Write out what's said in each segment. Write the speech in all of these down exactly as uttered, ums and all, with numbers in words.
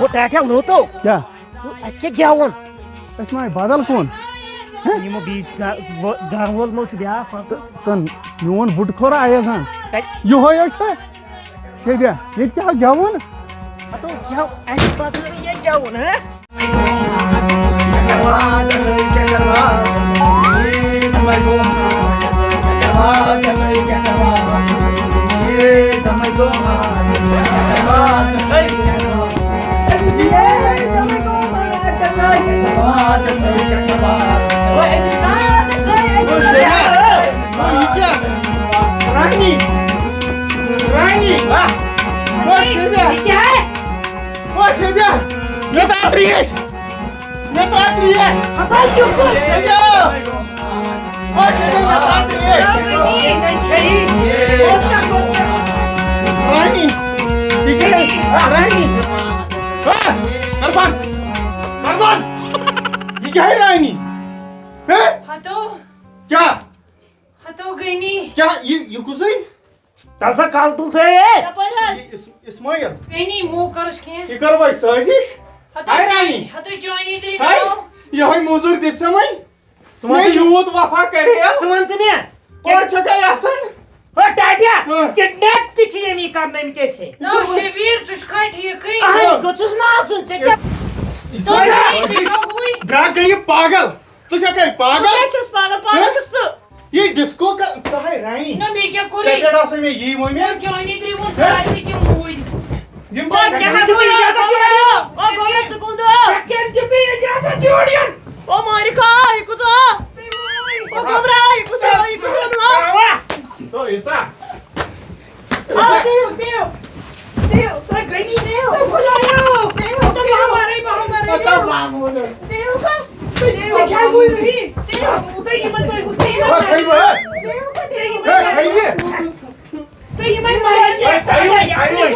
ہو ٹاٹھیا لوٗتو۔ کیٛاہ؟ تہٕ اَتہِ کیٛاہ گٮ۪وُن؟ أسۍ ما بدل کُن؟ یِمو بیٚیِس گا-، وۄ-، گرٕ وول ما چھُ بیٛاکھ آسان؟ تہٕ میون بُڈٕ کھوٚر آیس ہن۔ کَتہِ؟ یِہوٚے حظ چھُ۔ شیبیا، ییٚتہِ کیٛاہ گٮ۪وُن؟ ہتو گٮ۪و، اَسہِ پتہٕ ییٚتہِ گٮ۪وُن، ہہ؟ رانی! رانی! آ! او شیبیا! یہِ کیٛاہ ہے؟ او شیبیا! مےٚ ترٛاو ترٛیش! مےٚ ترٛاو ترٛیش! ہتا یہِ کُس؟ شیبیا! او شیبیا، مےٚ ترٛاو ترٛیش! یہِ کیٛاہ ہے؟ رانی! یہِ کیٛاہ ہے؟ رانی! آ! کر بنٛد! کر بنٛد! یہِ کیٛاہ ہے رانی؟ ہہ؟ ہتو! کیٛاہ؟ ہتو غنی۔ کیٛاہ یہِ، یہِ کُسٕے؟ تَلہٕ سا کَلہٕ تُل تھٲے ہے۔ یَپٲرۍ حظ۔ یہِ اِس-، اِسمٲعیل۔ غنی، مو کَرُس کینٛہہ۔ یہِ کَرو وۄنۍ سٲزِش؟ ہتو ہاے جوانی، رانی۔ ہتو جوانی تہِ ہاے، رِٹٲو۔ یِہوٚے موٚزوٗر دِ ژےٚ وۄنۍ۔ ژٕ وَن مےٚ تہٕ یوٗت وفا کَرے۔ ژٕ وَن تہٕ مےٚ۔ اورٕ چھَکھے آسان۔ ہو ٹاٹیا، ہہ۔ کِڈنیپ تہِ چھِ ییٚمی کَرنٲومٕتۍ اَسہِ۔ نہ، شبیٖر، ژٕ چھُکھا ٹھیٖکٕے؟ اَہَن، گوٚژھُس نہٕ آسُن، ژےٚ کیٛاہ؟ یہِ ژٕ چھُکھ ٹھیٖکٕے؟ بیٛاکھ گٔے یہِ پاگل۔ ژٕ چھَکھے پاگل؟ بہٕ کیٛاہ چھَس پاگل؟ پاگل ہہ؟ چھُکھ ژٕ۔ یہِ ڈسکو کر، ژٕ ہاے رانی۔ نہ، مےٚ کیٛاہ کوٚرُے؟ ژےٚ پٮ۪ٹھ آسے مےٚ یی ووٚنمُت۔ جوانی ترٛٲوٕن ہہ؟ سارنٕے تِم موٗدۍ۔ یِم او، کیٛاہ کیٛاہ ہا کوٚرُے؟ او، گوٚبرا، ژٕ کوٚت آو؟ ژےٚ کیٛاہ دیُتُے یہِ اجازت یورٕ یُن؟ او، مالِکا، یہِ کوٚت آو؟ او، گوٚبرا، یہِ کُس آو؟ یہِ کُس اوٚن؟ او، عیسیٰ۔ آ، دِیِو، دِیِو۔ دِیِو، تُہۍ گٔنی دِیِو۔ خۄدایو، دِیِو، دِیِو۔ بہٕ ہا مَرَے، بہٕ ہا مَرَے، دِیِو۔ دِیِو۔ ژےٚ کیٛاہ گوٚو یہِ؟ دِیِو۔ تُہۍ یِمَن، تُہۍ، تُہۍ یِمَن۔ ہے، ہے، ہے۔ دِیِو، تُہۍ یِمَن۔ ہے، ہے، ہے۔ تُہۍ یِمَے مَرَن۔ ہے، ہے، ہے۔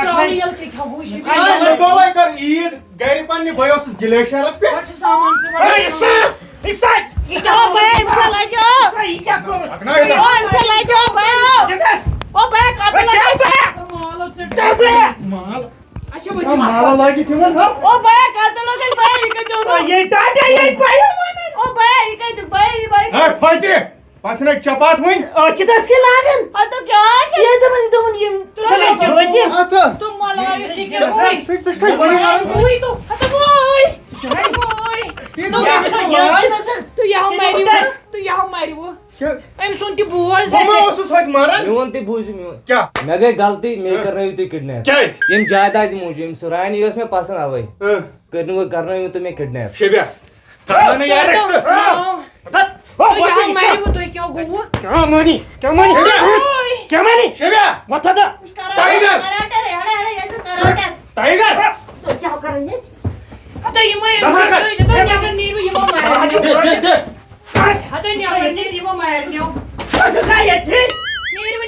ترٛاو یَلہٕ، ژےٚ کیٛاہ گوٚو یہِ؟ ہے، لَگاو وۄنۍ کَر عیٖد۔ گرِ پننہِ بٲے اوسُس گلیشیرس پٮ۪ٹھ۔ پٮ۪ٹھ چھُ سامان ژٕ وَن۔ ہے، عیسیٰ، عیسیٰ، یہِ کیٛاہ او کوٚر؟ بھائی، أمۍ سا لگیو۔ عیسیٰ، یہِ کیٛاہ کوٚر؟ پکنٲیِو۔ او، أمۍ سا لگیو، بھائی۔ کیٛاہ دَس؟ او بھائی، کَتہِ ہے، کیٛاہ لگیو؟ بھایا؟ مالو ژٕ ڈَبہٕ۔ مال۔ اچھا، وۄنۍ چھِ مال لٲگِتھ یِمن، ہا؟ او بھائی، کَتہِ لگے، بھائی، یہِ کَتہِ اوٚن؟ او، یہِ ڈاٹا، یہِ پَیو وَنان۔ او بھائی، یہِ کَتہِ، بھائی، بھائی۔ ہے، فٲطرِ، پَتہٕ چھُنہ چپات وۄنۍ۔ أچھ چھِ تَس کیٛاہ لاگان؟ اَدٕ کیٛاہ؟ یہِ دَپان، یہِ دَپان، یِم ژٕ لٔگۍ کیٛاہ وٲتۍ یِم۔ اَتھٕ۔ تُم مَلایہِ ژےٚ کیٛاہ گوٚوُے؟ ژٕ، ژٕ چھَکھ وۄنۍ وۄنۍ وَنان۔ وُے تو، ہَتہٕ وُے۔ ژٕ چھَکھ وۄنۍ وُے۔ یہِ تو دوٚپُس مےٚ وَن۔ تُہۍ یَہَو مَرِو، تُہۍ یَہَو مَرِو۔ کیٛاہ؟ أمۍ سُنٛد تہِ بوز۔ بہٕ ما اوسُس ہوٚتہِ مَران؟ میون تہِ بوٗزِو میون۔ کیٛاہ؟ مےٚ گٔے غلطی، مےٚ ہہ؟ کَرنٲوِو تُہۍ کِڈنیپ۔ کیٛازِ؟ ییٚمہِ جایدادِ موٗجوٗب، ییٚمِس رانی ٲس مےٚ پَسنٛد اَوَے۔ ہہ؟ کٔرنہٕ وۄنۍ، کَرنٲوِو تُہۍ مےٚ کِڈنیپ۔ شیبیا، کَرناو نہٕ یارٕ۔ تُہۍ کیٛاہ مٲنِو؟ کیٛاہ مٲنِو؟ کیٛاہ مٲنِو؟ کیٛاہ مٲنِو؟ شیبیا! وۄتھ ہتا۔ ٹایگر! ٹایگر! ہتا یِمے أمِس سۭتۍ، ہتا نٮ۪بر نیٖرِو، یِمو مارِ۔ دِ، دِ، دِ۔ ہتا نٮ۪بر نیٖرِو، یِمو مارِ۔ نیٖرِو،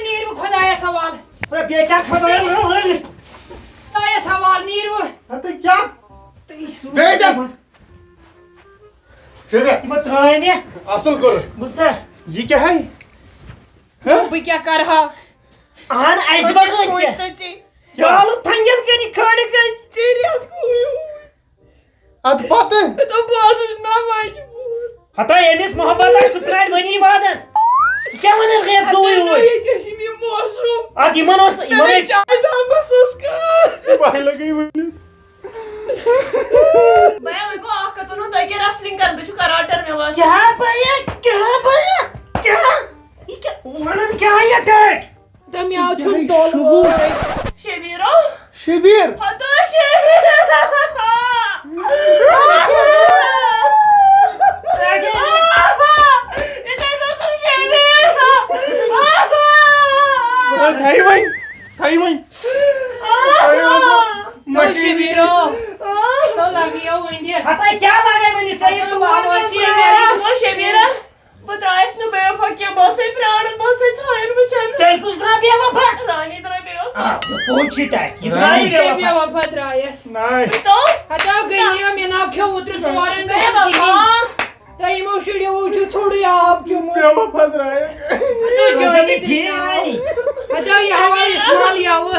نیٖرِو، خۄدایَس حوالہٕ۔ خۄدایَس حوالہٕ، نیٖرِو۔ ہتا کیٛاہ؟ بیٚیہِ کیٛاہ؟ شیبیا۔ تِمو ترٛٲے مےٚ۔ اصل کوٚر۔ بوٗزتھا؟ یہِ کیٛاہ ہے؟ ہہ؟ بہٕ کیٛاہ کرٕ ہا؟ اہن، اَسہِ ما گٔے ژےٚ؟ کیٛاہ؟ بالہٕ تھنٛگٮ۪ن کٔرِتھ کھٲلِتھ گٔے ژیٖرۍ اَتھ کُے۔ اَدٕ پَتہٕ؟ دوٚپ، بہٕ اوسُس نہ مجبوٗر۔ ہتا ییٚمِس محبت آسہِ، سُہ پرٛارِ ؤری وادن۔ ژٕ کیٛاہ وَنان، رٮ۪تھ گوٚوٕے اوٗرۍ۔ ییٚتہِ ٲسۍ یِم یِموسُم۔ اَدٕ یِمن اوس، یِمن مےٚ چاے دامَس اوس کانٛہہ۔ بہٕ لَگے وٕنہِ۔ بیا، وۄنۍ گوٚو اکھ کتھ وَنو، تۄہہِ کیٛاہ wrestling کران؟ تُہۍ چھِو کراٹر مےٚ باسان۔ کیٛاہ بیا؟ کیٛاہ بیا؟ کیٛاہ؟ یہِ کیٛاہ وَنان کیٛاہ یہِ ٹٲٹھۍ؟ تَمہِ آو چھُم یہِ کیٛاہ ڈوٚل شُگُر؟ وٲے۔ شبیٖرو۔ شبیٖر۔ ہتو شبیٖر۔ یہِ کَتہِ اوسُم شبیٖر؟ ہے، تھایہِ وۄنۍ، تھایہِ وۄنۍ۔ نو شبیٖرو۔ تو لگیو ؤنِتھ۔ ہتا کیٛاہ لگے ؤنِتھ؟ ژےٚ یہِ تور بابا وَنان شبیٖرا، ژےٚ۔ نو شبیٖرا۔ بہٕ درٛایَس نہٕ بے وفا کینٛہہ، بہٕ ٲسَے پرٛاران، بہٕ ٲسَے ژھایَن وٕچھان۔ تیٚلہِ کُس درٛاو بے وفا؟ رانی درٛاے بے وفا۔ آ، یہِ پوٚز چھُے تۄہہِ، یہِ درٛاے رانی بے کَمہِ وفا۔ بے وفا درٛایَس؟ نَے۔ تو؟ ہتا گٔیے مےٚ ناو کھیوٚو اوترٕ ژورَن دۄہَن بے وفا۔ کِہیٖنۍ۔ تۄہہِ یِمو شُریو چھُ ژھوٚرُے آب چوٚمُت۔ مےٚ ما پھٔترایَکھ؟ ہتو جوانی درٛاو۔ ہتو یہِ ہوا اِسمال یَوٕ۔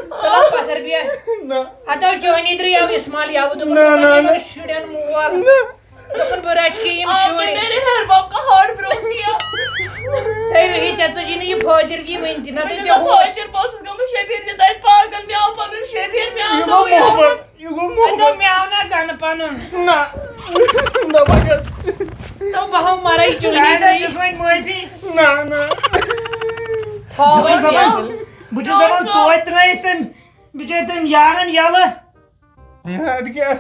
تُلو پتھر بیٚہہ۔ نہ۔ ہتو جوانی درٛاو اِسمال یَوٕ۔ دوٚپُن، نہ، بہٕ نہ، نہ۔ یِمن شُرٮ۪ن مول۔ نہ۔ دوٚپُن، بہٕ رچھٕ کہِ یِم آپ نے شُرۍ۔ میرے ہر باپ کا ہارٹ بروک کیا۔ ہے، یہِ ژےٚ ژٔجی نہٕ یہِ فٲدِرگی وٕنہِ تہِ، نہ مےٚ تہٕ چھُ ژےٚ نہٕ ہوش۔ فٲدِر، بہٕ اوسُس گوٚمُت شبیٖر نہِ دَتہِ پاگل، مےٚ آو پنُن شبیٖر، مےٚ آو یہِ گوٚو نوٚوُے محبت۔ آمُت۔ یہِ گوٚو اَتھ دوٚپ محبت۔ مےٚ آو نہ گنہٕ پنُن۔ نہ۔ نہ مگر۔ تو بہٕ ہاو مرے چٲنی شاید درٕے۔ دِژ وۄنۍ معٲفی۔ نہ، نہ۔ تھاو بہٕ چھُس وۄنۍ دَپان، یَلہٕ۔ بہٕ چھُس دَپان، توتہِ ترٛٲیِس تٔمۍ بِچٲرۍ تٔمۍ یارَن یَلہٕ۔ اَدٕ کیٛاہ؟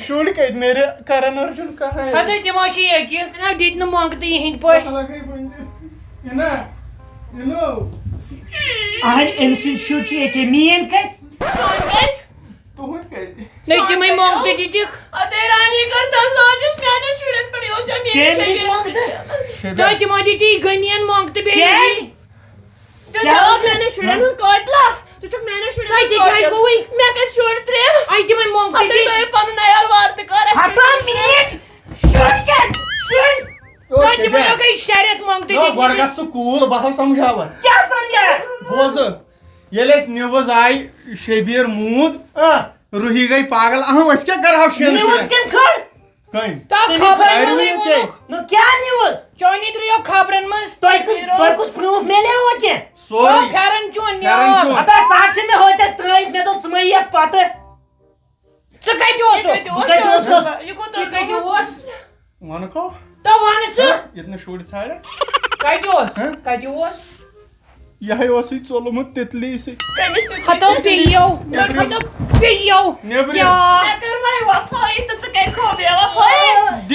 شُرۍ کَتہِ؟ میرے کرن ارجُن کہاں ہے؟ ہَتہٕ تِمو چھِ ییٚکہِ۔ نہ، دِتۍ نہٕ مۄنٛگہٕ تہٕ یِہِنٛدۍ پٲٹھۍ۔ پتہٕ لگے وۄنۍ تہِ۔ اِنا، اِنو۔ اہنہِ، أمۍ سٕنٛدۍ شُرۍ چھِ ییٚکے، میٛٲنۍ کَتہِ؟ سون کَتہِ؟ تُہُنٛد کَتہِ؟ نہ، تِمَے مۄنٛگہٕ تہِ دِتِکھ۔ اَدے رانی کر تَس لٲجِس میٛانٮ۪ن شُرٮ۪ن پٮ۪ٹھ، یہِ اوس ژےٚ میٛٲنِس کٔمۍ دِتۍ شبیٖرَس مۄنٛگہٕ تہِ؟ پٮ۪ٹھ۔ شبیٖر۔ تۄہہِ تِمو دِتۍ یہِ غنیَن مۄنٛگہٕ تہٕ بیٚیہِ کیٛازِ؟ یہِ۔ تیٚلہِ کیٛاہ اوس میٛانٮ۪ن شُرٮ۪ن ہُنٛد قٲتلہ؟ ژٕ چھُکھ میٛانٮ۪ن شُرٮ۪ن تۄہہِ ہُنٛد تہِ کیٛازِ قٲتِل۔ گوٚوُے؟ مےٚ کَتہِ شُرۍ ترٛےٚ؟ اَے تِمَے مۄنٛگہٕ تہِ اَدے دِتۍ۔ تۄہہِ پَنُن عیال وارٕ تہِ کر اَسہِ۔ ہتا میٖٹھۍ شُرۍ کیٛازِ؟ شُرۍ۔ نہ، تۄہہِ تِمَن شبیٖر۔ لوگے شرٮ۪تھ مۄنٛگتہٕ نہ، دِتمٕتِس۔ گۄڈٕ گژھ ژٕ کوٗل، بہٕ ہاو سمجھاوتھ۔ کیٛاہ سمجھا؟ بوزٕ، ییٚلہِ اَسہِ نِوٕز آیہِ شبیٖر موٗد، آ۔ روحی گٔے پاگل، اہم، أسۍ کیٛاہ کرہاو شٮ۪ن نِوٕز شُرٮ۪ن؟ کٔمۍ کھٲر؟ کٔمۍ؟ تا تٔمِس خبرن ساروٕے منٛزٕے کیٛاہ؟ ووٚنُکھ۔ نہ، کیٛاہ نِوٕز؟ چٲنی درٛایو خبرن منٛز۔ تۄہہِ کُ-، تۄہہِ کُس پرٛوٗف میلیو وۄنۍ کینٛہہ؟ سورُے۔ آ، پھٮ۪رن چون پھٮ۪رن نیاو۔ چون۔ ہتا ساتھ چھِ مےٚ ہوتٮ۪س ترٛٲیِتھ، مےٚ دوٚپ ژٕ مہ یِیَکھ پتہٕ۔ ژٕ کتہِ اوسُکھ؟ یہِ کتہِ اوس؟ بہٕ کتہِ اوسُس؟ یہِ کوٚت یہِ کتہِ اوس؟ وَنہٕ کھو؟ تو وَن ژٕ۔ ہہ؟ ییٚتہِ نہٕ شُرۍ ژھانٛڈَکھ۔ کتہِ اوس؟ ہہ؟ کتہِ اوس؟ یہِ ہَے اوسُے ژوٚلمُت تِتلی سۭتۍ۔ کٔمِس تیُتھ ہتو چھُ؟ پیٚیو۔ نیٚبرِم۔ ہتو پیٚیو۔ نیٚبرِم۔ کیٛاہ؟ مےٚ کٔر وۄنۍ وفٲیی تہٕ ژٕ کَتہِ کھو بے وفٲیی؟ دِ۔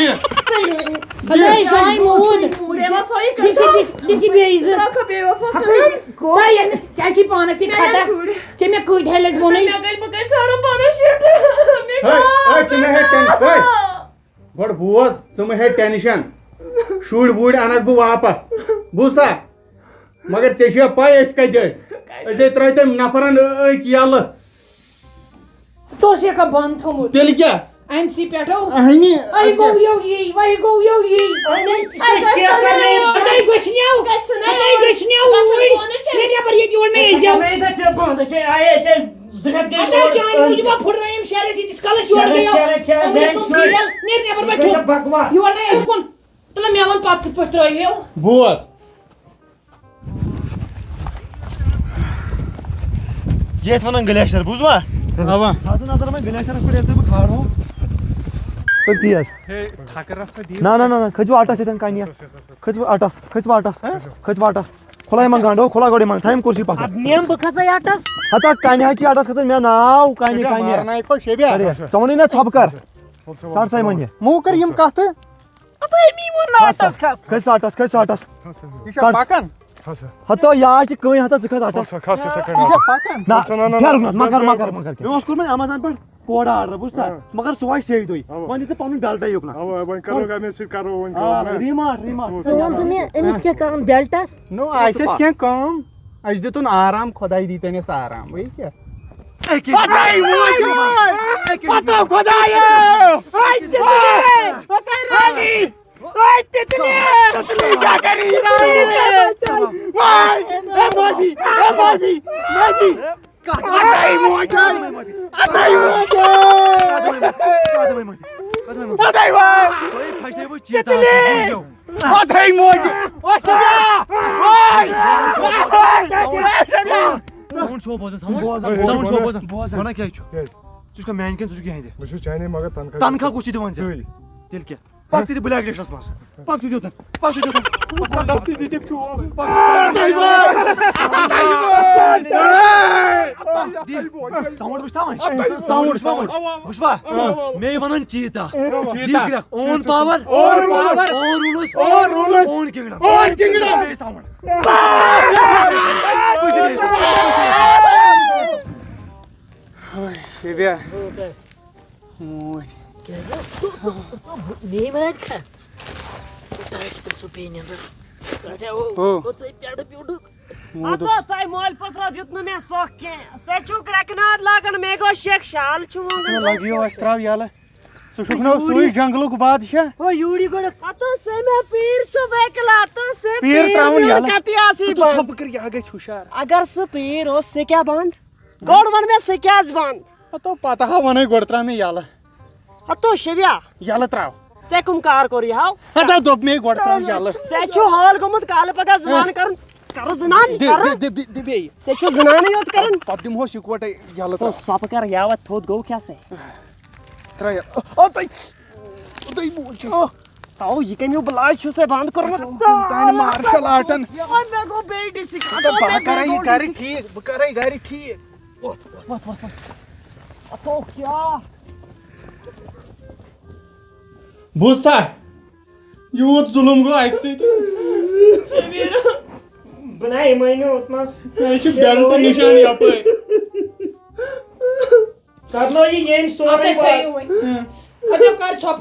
خداے زاے موٗد۔ بے وفٲیی کٔر دِسی، تو۔ دِسی، دِسی بیٚیہِ زٕ۔ ژٕ کھو بے وفا ہتو سۭتۍ۔ تۄہہِ ییٚلہِ نہٕ ژےٚ چھی پانَس تہِ مےٚ کھَٹا۔ چھُرۍ۔ ژےٚ مےٚ کٔٹۍ ہٮ۪لٕڈ ووٚنُے۔ مےٚ گٔے، بہٕ کَتہِ ژھانٛڈو پَنُن شِٹ؟ مےٚ ہے، ہے، ژٕ مہ ہے ٹٮ۪ن-، ہے۔ گۄڈٕ بوز، ژٕ مہ ہے ٹٮ۪نشن۔ شُرۍ وُرۍ اَنَکھ بہٕ واپس۔ بوٗزتھا؟ مگر ژےٚ چھےٚ پَے أسۍ کَتہِ ٲسۍ؟ أسۍ ہے ترٛٲے تٔمۍ نفرن أ-، أکۍ یَلہٕ۔ ژٕ اوس یہِ کا بنٛد تھوٚمُت؟ تیٚلہِ کیٛاہ؟ اَمہِ سۭتۍ پٮ۪ٹھو؟ اَہنی، اَے اَدٕ کیٛاہ؟ گوٚو یو یی، وَے گوٚو یو یی۔ اَہنی، ژٕ چھَکھ ژےٚ کَرنَے۔ ہَتَے گٔژھنیو، ہَتَے گٔژھنیو اوٗرۍ۔ یہِ نٮ۪بر ییٚتہِ یور نہٕ أسۍ یَو۔ ژےٚ بنٛد، أسۍ ہے، آے، أسۍ ہے زٕ ہَتھ گٔے ہَتَے اورٕ چانہِ أنۍ موٗجوٗب پھُٹرٲیِم شےٚ رٮ۪تھ ییٖتِس کالَس یورٕ گٔیو۔ شےٚ رٮ۪تھ، شےٚ رٮ۪تھ، وۄنۍ گٔے میٛانہِ سُہ شُرۍ۔ کیل، نیر نٮ۪بر وۄنۍ یہِ گٔے تھوٚد۔ بکواس۔ یورٕ نہٕ أسۍ کُن۔ تُلہٕ مےٚ وَن پَتہٕ کِتھ پٲٹھۍ ترٛٲیِو۔ بوز۔ یہِ ٲسۍ وَنان گلیشر، بوٗزوا؟ اَوا۔ تھاو ژٕ نظر وۄنۍ گلیشرس پٮ۪ٹھ، ییٚلہِ بہٕ کھارو۔ تہٕ تیز۔ ہے، تھکھ رَژھ ژٕ دِ۔ نہ، نہ، نہ، نہ، کھٔژ وٕ اَٹَس سۭتۍ کَنہِ۔ کھٔژ وٕ اَٹَس، کھٔژ وٕ اَٹَس۔ ہہ؟ کھٔژ وٕ اَٹَس۔ کھُلایہِ یِمَن گنٛڈو، کھُلا گۄڈٕ یِمَن، تھاو یِم کُرسی پَتھر۔ اَدٕ نِم بہٕ کھسَے اَٹَس۔ ہتا کَنہِ حظ چھِ اَٹَس کھسان، مےٚ ناو کَنہِ، یہِ کَنہِ۔ مارناے کھو شیبیا۔ اَرے، ژےٚ ووٚنُے نہ ژھۄپہٕ کر۔ ژَٹ سا یِمَن یہِ۔ مو کر یِم کَتھٕ۔ ہَتہٕ أمی ووٚن نہ اَٹَس کھس۔ کھٔژ اَٹَس، کھٔژ اَٹَس۔ یہِ چھا کَٹ۔ پَکان؟ ہَتو یاد چھِ کٕہٕنۍ ہَتَس، ژٕ کھٔژ اَٹَس۔ کھس، کھس، یِتھَے کٔنۍ۔ یہِ چھا پَکان؟ نہ، کھس، نہ، نہ، پھیرُن نہ، اَتھ، مہ کر، مہ کر، مہ کر کینٛہہ۔ مےٚ اوس کوٚرمُت Amazon پٮ۪ٹھ کوڈ آرڈر، بوٗزتھا؟ آ۔ مگر سُہ واتہِ شیٚیہِ دۄہہِ۔ اَوا۔ وۄنۍ دِ ژٕ پَنُن بیلٹَے یوٚکنَتھ۔ اَوا، وۄنۍ کَرو أمِس سۭتۍ کَرو وۄنۍ آ، کٲم، نہ؟ ریٖماٹ، ریٖماٹ۔ ژٕ وَن تہٕ مےٚ، أمِس کیٛاہ کَرُن بیلٹَس؟ نو، اَسہِ ٲسۍ کینٛہہ کٲم، اَسہِ دیُتُن آرام، خۄداے دیٖتَن اَسہِ آرام، وۄنۍ کیٛاہ؟ پَتہٕ خۄدایو! اَتہِ تہِ تُلے! اَتہِ تہِ تُلے! اَتہِ تہِ تُلے! وای! اے معافی! اے معافی! معافی! اَتَے موجی! اَتَے موجی! اَتَے وای! تۄہہِ پھَسیوٕ چیٖتا، بوٗزِو۔ اَتھے موجہِ۔ وَے! ساوُنٛڈ چھُوا بوزان؟ ساوُنٛڈ؟ بوزان، ساوُنٛڈ چھُوا بوزان؟ بوزان۔ وَنان کیٛازِ چھُ؟ کیٛازِ؟ ژٕ چھُکھا میٛانہِ کِنہٕ ژٕ چھُکھ یِہِنٛدِ؟ بہٕ چھُس چانے، مگر تنخواہ تنخواہ کُس چھُ دِوان ژےٚ؟ ژٕے۔ تیٚلہِ کیٛاہ؟ پَکھ ژٕ تہِ بلیک لِسٹَس منٛز۔ پَکھ ژٕ تہِ یوٚتَن۔ پَکھ ژٕ تہِ یوٚتَن۔ پَکھ ژٕ۔ ساوُنٛڈ وٕچھ تھاوان۔ ساوُنٛڈ وٕچھ تھاوان۔ وٕچھوا؟ مے وَنان چیٖتا۔ چیٖتا۔ یہِ کرٛٮ۪کھ۔ اون پاور۔ اون پاور۔ اون روٗلٕز۔ اون روٗلٕز۔ اون کِنٛگڈم۔ اون کِنٛگڈم۔ بیٚیہِ ساوُنٛڈ۔ شیبیا۔ موج۔ کیٛازِ؟ مے وَنان کھا۔ تۄہہِ چھِ تٔمۍ سُنٛد بیٚیہِ نیٚنٛدٕر۔ ژٕ ہا او۔ او۔ او ژٕ پٮ۪ٹھٕ پیوٚٹُک۔ موٗدُک۔ ہتو تۄہہِ مٲلۍ پٔترو دیُت نہٕ مےٚ سۄکھ کینٛہہ۔ سۄ چھُو کرٛٮ۪کناد لاگان، مےٚ گوٚو شیخ شال چھُ وۄنۍ۔ ژٕ لگیو اَسہِ ترٛاو یَلہٕ۔ ژٕ چھُکھ نہ سُے جنگلُک بادشاہ؟ ہو، یوٗرۍ گۄڈٕ۔ ہتو سہ مےٚ پیٖر چھُ بیکلا، ہتو سہ پیٖر ترٛاوُن میون یَلہٕ۔ کَتہِ آسی ہتو بنٛد؟ ژھۄپہٕ کٔرِتھ، یہِ ہا گژھِ ہُشار۔ اگر سُہ پیٖر اوس، سُہ کیٛاہ بنٛد؟ گۄڈٕ وَن مےٚ، سُہ کیٛازِ بنٛد؟ ہتو پتہ ہا وَنے، گۄڈٕ ترٛاو مےٚ یَلہٕ۔ ہتو شبیا، یَلہٕ ترٛاو۔ ژےٚ کٕم کار کوٚر یہِ ہاو؟ ہتو دوٚپ مے گۄڈٕ ترٛاو یَلہٕ۔ ژےٚ چھُ حال گوٚمُت کالہٕ پگاہ زنان کرُن۔ کرو زنان، دِ، کرو۔ دِ، دِ، دِ، دِ بیٚیہِ۔ ژےٚ چھُ زنانٕے یوت کرُن۔ پتہٕ دِمہوس یِکوٹے یَلہٕ ترٛاو۔ سۄپہٕ کر یاوت تھوٚد گوٚو کیٛاہ سا؟ ترٛاو یَلہٕ۔ او، تۄہہِ، تۄہہِ موج چھِ۔ او، تو یہِ کَمیو بلاے چھُ سا بنٛد کوٚرمُت؟ تو کُن تانۍ مارشل آرٹن۔ یہِ وَن مےٚ گوٚو بیٚیہِ ڈِسِک۔ تہٕ بہٕ ہا کرے یہِ گرِ ٹھیٖک، بہٕ کرے گرِ ٹھیٖک۔ وۄتھ، وۄتھ، وۄتھ۔ اتھو کیٛاہ؟ بوٗزتھا؟ یوٗت ظُلُم گوٚو اَسہِ سۭتۍ۔ بہٕ نَے یِمَے نہٕ اوٚتنَس۔ یہِ چھُ بیلٹ نِشان یَپٲرۍ۔ کَرنو یہِ ییٚمۍ سورُے اَتھ ہا چھٲیِو وۄنۍ۔ اَتھ ہا کَر ژھۄپہٕ۔